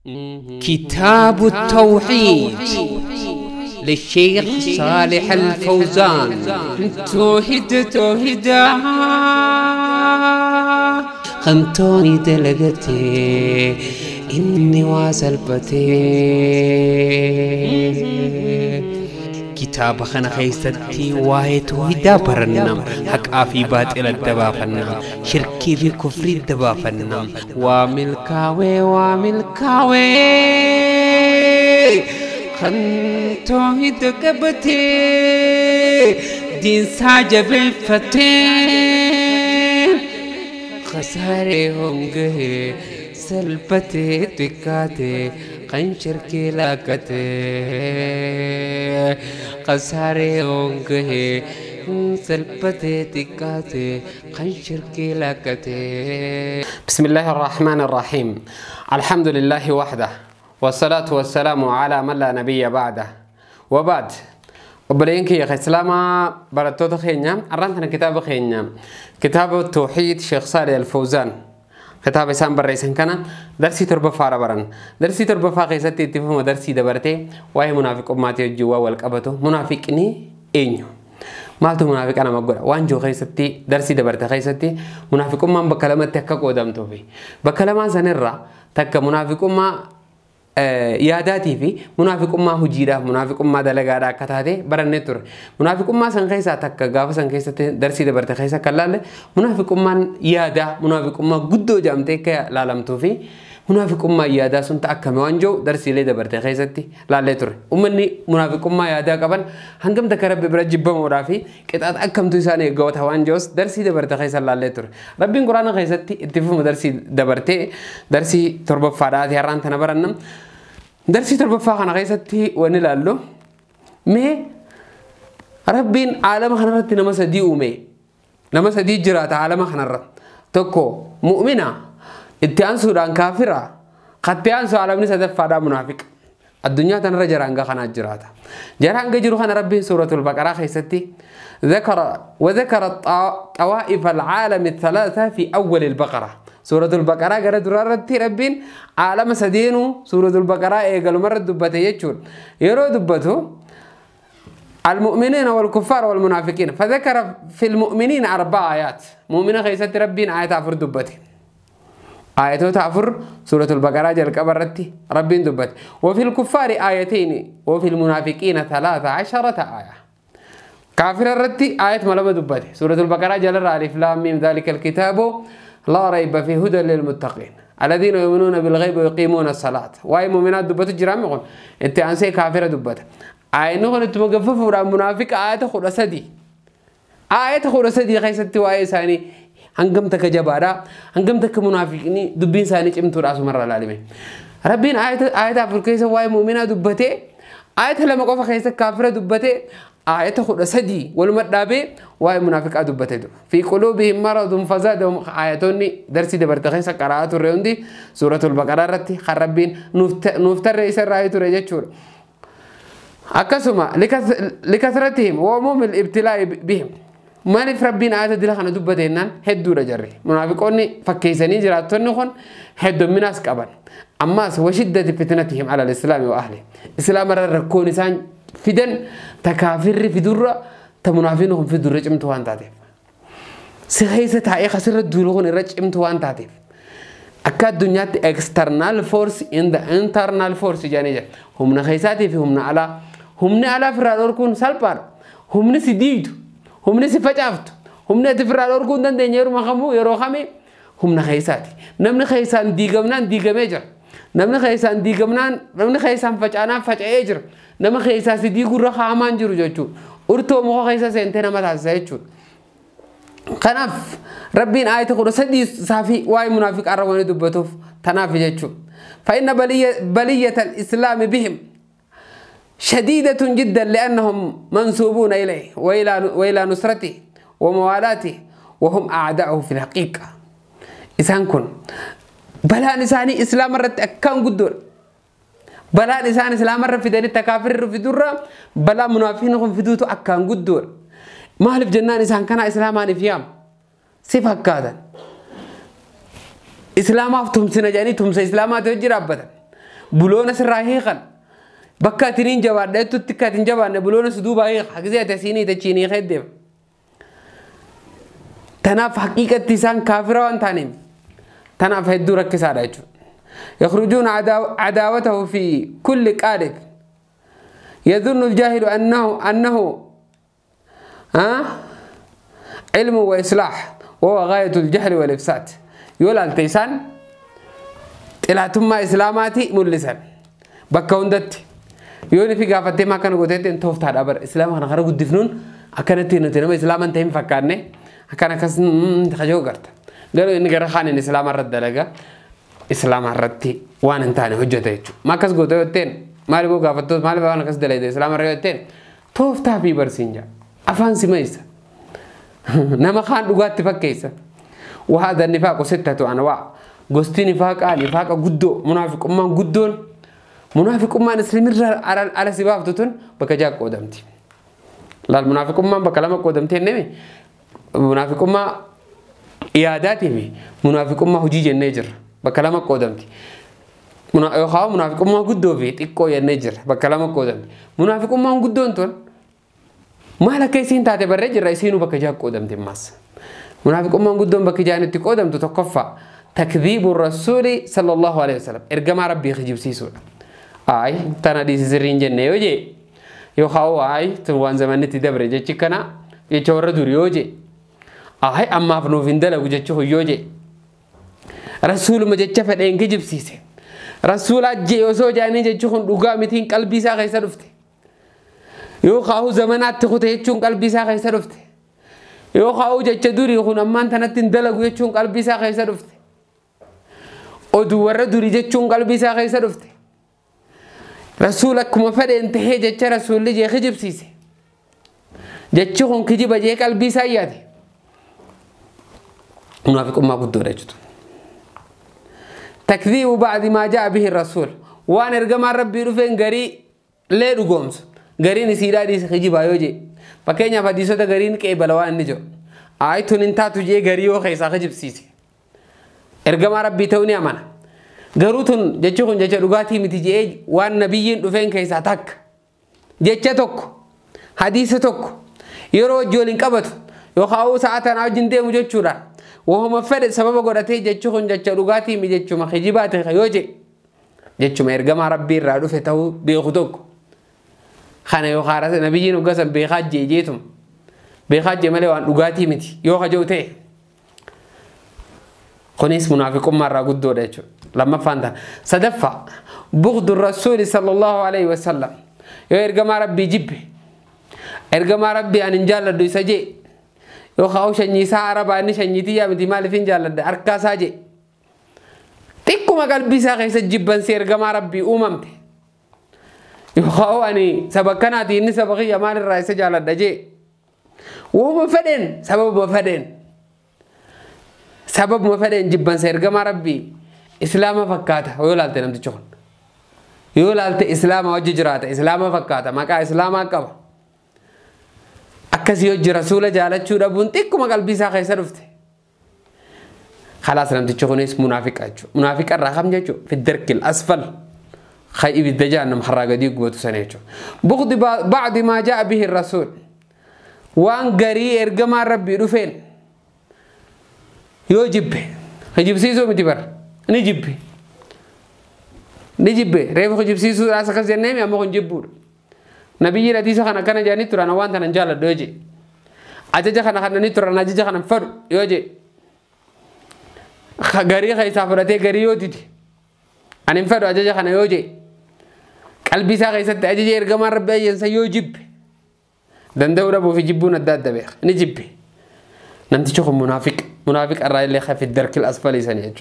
كتاب التوحيد للشيخ صالح الفوزان. توحيد توحيدا خنتوني دلقتي إني واسلبتي كتاب خنا خيستي واي توحيدا برنم حق آفي باطل الدبافنا شركي في كفر الدبافنا وملكاوي وملكاوي خن توحيد قبتي دين ساجب الفتي خساري هونغه سلبتي تكاتي خن شركي لاكتي خساري هونغه سلبتي تكاتي خن شركي لاكتي. بسم الله الرحمن الرحيم. الحمد لله وحده والصلاة والسلام على من لا نبي بعده وبعد. وبلينك يا سلامة برتوت خينا أرنتنا كتاب خينا كتاب التوحيد شيخ صالح الفوزان كتاب إسام برئيسن كان درسي تربة فاربرن درسي تربة فاقيستي تفهم درسي دبرتي وهي منافق أماتي الجوا والقبته منافقني إنيو مالتو منافق أنا مقول وانجو خيستي درسي دبرتي خيستي منافق أمام بكلمة تكك ودمتو في بكلمة سنرة تك منافق أمام yaadaatii fi munaafiqummaa hojiidhaaf munaafiqummaa dalagaadhaa akka taate barannee turre. Munaafiqummaa san keessaa takka gaafa san keessatti darsii dabarte keessa kan laalle munaafiqummaan yaadaa munaafiqummaa guddoo jedhamtee akka laalamtuu fi munaafiqummaa yaadaa sun akkami waan jiru darsiilee dabarte keessatti laallee turre. Uummanni munaafiqummaa yaadaa qaban hangam takka rabbi bira jibbamuudhaa fi qixaaxa akkamtu isaan eeggata waan jirus darsii dabarte keessa laallee turre. Rabbiin quraana keessatti itti fufu darsii dabartee darsii torbaffaadhaati har'aan tana baranna. درسي تربفا خنا غيستي ونلالو مي ربين عالم خنرت نما سدي أمي نما سدي جرات عالم خنرت تكو مؤمنة اتيان سودان كافرة قد سو عالم نسد فادا منافق الدنيا تنرى جرانغا خنا جراتا جرانغا جرو خنا ربين سورة البقرة خيستي ذكر وذكر طوائف العالم الثلاثة في أول البقرة. سورة البقرة قرأت رتي ربين عالم سدينو سورة البقرة إيقالوا مرة دبته يجون يرو دبته المؤمنين والكفار والمنافقين فذكر في المؤمنين 4 آيات مؤمنة خيست ربين آيات أفر دبته آيات أفر سورة البقرة جل كبرتي ربين دبته وفي الكفار آيتين وفي المنافقين 13 آية كافر الرتي آية ملابة دبته سورة البقرة جل ألف لام ميم ذلك الكتاب لا ريب فيه هدى للمتقين الذين يؤمنون بالغيب ويقيمون الصلاة واي مؤمنات دبته جرام يقول انت انسي كافرة دبته عينه انت مقفف ورا منافق آية خرسدي آية خرسدي خيستي واي ثاني هنقمتك جبارة هنقمتك منافقني دبين ثاني قمت راسه مرة العالمين ربين آية افركيسه واي مؤمنات دبته آية لما قف خيست كافرة دبته آية خرسدي والمدابي واي منافق أدبته في قلوبهم مرض فزادهم آياتوني درسي دبرتخيس قراءة الريوندي سورة البقرة رتي خربين نفتر رئيس الرأي ترجع أكسما لكثرتهم وعموم الابتلاء بهم ما نفربين آية دل خنا دبتهن هدو رجري منافقوني فكيسني جراتوني خن هدو من أسكابن أما وشدة فتنتهم على الإسلام وأهله إسلام الركون إنسان فدن تكافر في درة تمنافينهم في درة امتوان تاتيف سخيسة تاي خسر الدولون الرج امتوان تاتيف أكاد دنيا external force in the internal force جانيجا هم نخيساتي في هم على هم على فرارور كون سالبار هم نسيديد هم نسيفجافت هم نتفرارور كون دن دنيرو مخمو يرو خمي هم نخيساتي نمن خيسان ديغمنان ديغميجر نمن خيسان ديغمنان نمن خيسان فجانا فجاجر نما خيسا سيدي غره خامان جرو جچو urtoo muka keessa seentee nama taasisa jechuudha. Kanaaf rabbiin aayata 13 saafii waa'ee munaafiqaa irra waan dubbatuuf tanaaf jechuudha. فإن بلية الإسلام بهم شديدة جدا لأنهم منسوبون إليه وإلى نصرته وموالاته وهم أعداؤه في الحقيقة. إسان كن بلا نساني إسلام رت أكان قدر بلا نسان إسلام رت في دين التكافر في درة بلا منافقين في دوتو أكان قدر مالف جنان إسان كان إسلامان فيام سيف هكذا إسلام أفتهم سنجاني تمس إسلام تجرب بدن Buloona sirraa hiikan. Bakka atiniin jabaadha jettutti akka atin jabaanne buloona si duubaa hiika. Haqisee ati asiin hiita achiin hiikee deema. Tanaaf haqiiqatti isaan kaafira waan ta'aniif tanaaf hedduu rakkisaadha jechuudha. يخرجون عداوته في كل قالب. يظن الجاهل أنه علم وإصلاح وهو غاية الجهل والإفساد. يقول التيسان طلعتم إسلاماتي ملسان بكا هندت يقول في قافتي ما كانوا قلت إن توفت هذا بر إسلام أنا خرج الدفنون أكنت نتنا إسلام أنت هم فكرني أكن أكس تخجوا قرت قالوا إن جرخان إن إسلام الرد لقى إسلام الردتي وأنا انتاني حجته ما كس قلت يوتين ما لبوا قافتوس ما لبوا أنا كس دليل إسلام الرد توفت في برسينجا أفان سميسة نما خان لغات تفكيسة. وهذا النفاق 6 أنواع. قصتي نفاق نفاق قدو منافق أمان قدون منافق أمان إسلام على سباب تتون بكجاك قدمتي. لا المنافق أمان بكلامك قدمتي نمي منافق أمان إياداتي بي منافق أمان هجيج النجر بكلامك قدمتي. منافق أمان قدو في تكو النجر بكلامك قدمتي. منافق أمان قدون تون ما لك يسين تاتي برجل رئيسين بكجاك قدمتي ماس. منافق أمان قدون بكجان تقدم تتكفى تكذيب الرسول صلى الله عليه وسلم. إرجع ربي خجيب سيسون. آي تنا دي سرين جنة يوجي يخاو آي تبوان زمان تدبر جتش كنا يشور دور يوجي آي أما فنو فيندلا وجتش هو يوجي رسول ما جتش فدين خجيب سيسه رسول أجي يوسف جاني جتش هون دوغا متين قلبي سا خيسر رفته يخاو زمانات تخوته جتشون قلبي سا خيسر رفته يخاو جتش دوري يخون أمان تنتين دلقو جتشون قلبي سا خيسر رفته oduu warra durii jechuun qalbii isaa keessa dhufte. Rasuul akkuma fedheen tahee jecha rasuulli jee kijibsiise. Jechi kun kijiba jee qalbii isaa yaade. Munaafiqummaa guddoodha jechuudha. Takdhiibu ba'di maa jaa'a bihi rasuul. Waan ergamaan rabbii dhufeen garii lee dhugoomsu. Gariin isiidhaa dhiise kijibaa yoo jee. Fakkeenyaaf hadiisota gariin qeebala waan inni jedhu. Ayi tun hin taatu jee garii yoo keessaa kijibsiise. Ergamaa rabbii ta'uu ni amana. Garuu tun jechi kun jecha dhugaatii miti jee waan nabiyyiin dhufeen keessaa takka. Jecha tokko hadiisa tokko yeroo wajji waliin qabatu yookaan sa'a tanaa wajjin deemu jechuudhaan wahuma fedhe sababa godhatee jechi kun jecha dhugaatii miti jechuma kijibaa ta'e yoo jee jechuma ergamaa rabbii irraa dhufe ta'uu beeku tokko. Kana yookaan nabiyyiin hoggasan beekaa jee jeetuma beekaa jee malee waan dhugaatii miti yoo haja'u ta'e. Kunis munaafiqummaa irraa guddoodha jechuudha. Lammaffaan tana. Sadaffaa bughdu rasuuli sallallahu alaihi wasallam. Yoo ergamaa rabbii jibbe ergamaa rabbii ani hin jaalladhu isa jee yookaan shanyii isaa arabaa inni shanyii tiyyaa miti maaliif hin jaalladha harkaa isaa jee xiqquma qalbii isaa keessa jibbansi ergamaa rabbii uumamte yookaan ani saba kanaati inni saba kiyya maalirraa isa jaalladha jee wahuma fedheen sababuma fedheen. Sababuma fedheen jibbansa ergamaa rabbii islaama fakkaata yoo ilaalte namtichi kun yoo ilaalte islaama wajji jiraata islaama fakkaata maqaa islaamaa qaba akkasii hojii rasuula jaalachuu dhabuun xiqquma qalbii isaa keessa dhufte khalaas namtichi kunis munaafiqa jechuudha munaafiqa irraa kam jechuudha fi darkil asfal ibidda jahannam harraa gadii gubatu sana jechuudha bughdi ba'di maa jaa'a bihi rasuul waan garii ergamaan rabbii dhufeen yoo jibbe kijibsiisuu miti bara ni jibbe reefu kijibsiisuu as akkas jennee amma kun jibbuudha. Nabiyyiin hadiisa kana akkana jedhanii turan waan tanan jaalladhu yoo jee ajaja kana kannanii turan ajaja kana fedhu yoo jee garii keessaa fudhatee garii yoo dide ani hin fedhu ajaja kana yoo jee qalbii isaa keessatti ajaja ergamaan rabbi ayyansa yoo jibbe danda'uu dhabuu fi jibbuun adda adda beeka ni jibbe. Namtichi kun munaafiqa. منافق الرأي اللي خف الدرك الأسفل سنيج.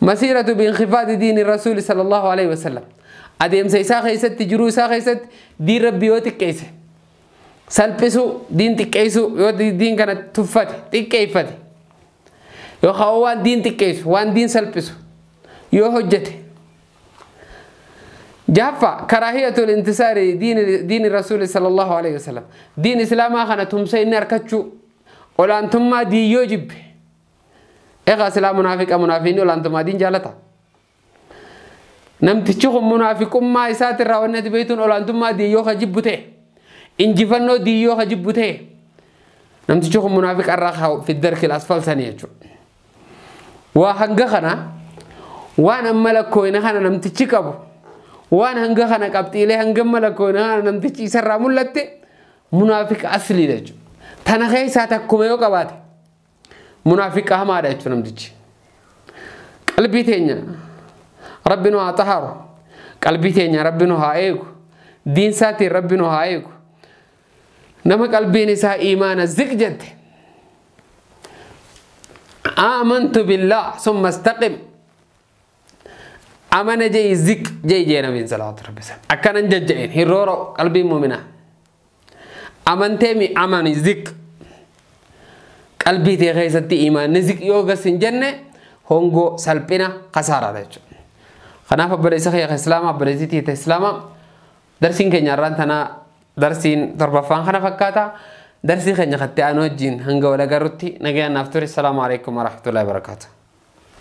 مسيرة بانخفاض دين الرسول صلى الله عليه وسلم. أديم سيسا خيست تجرو سا خيست دين ربي وتكيسه. سلبسو دين تكيسو يو دين كانت تفت تكيفت. يو خوان دين تكيسو وان دين سلبسو. يو حجته. جافا كراهية الانتصار دين الرسول صلى الله عليه وسلم. دين إسلام خانة تمسين أركتشو. olaantummaa diin yoo jibbe egaa silaa munaafiqa munaafiqni olaantummaa diin jaalata. Namtichi kun munaafiqummaa isaatirraa wanni ati beektuun olaantummaa diiyyoo ka jibbu ta'e, injifannoo diiyyoo ka jibbu ta'e, namtichi kun munaafiqarraa fi darkil asfalsanii jechuudha. Waa hanga kana waan amma lakkooyna kana namtichi qabu, waan hanga kana qabxiilee hanga amma lakkooyna kana namtichi isarraa mul'atte munaafiqa asliidha jechuudha. Tana keessaa takkuma yoo qabaate munaafiqa hamaadha jechuudha namtichi. Qalbii teenya Rabbi nu haa xaharu, qalbii teenya Rabbi nu haa eegu, diinsaatiin Rabbi nu haa eegu. Nama qalbiin isaa iimaana ziq jette, aamantu billah summa istaqim, amana jei ziq jei jee nabiin salawaatu rabbi akkanan jajja'een hin roora'u qalbiin muminaa. Amantee mi amani ziq, qalbii tee keessatti iimaanni ziq yoo gas hin jenne hongoo salphina kasaaraadha jechuudha. Kanaaf obboleessa kiyya islaamaa, obboleettii tiyya islaamaa, darsiin keenya irraan tanaa darsiin torbaffaan kana fakkaata. Darsii keenya katti aanu wajjin hanga wal agarrutti nagayaan naaf ture. Salaamu alaikum warahmatullahi wabarakaatuh.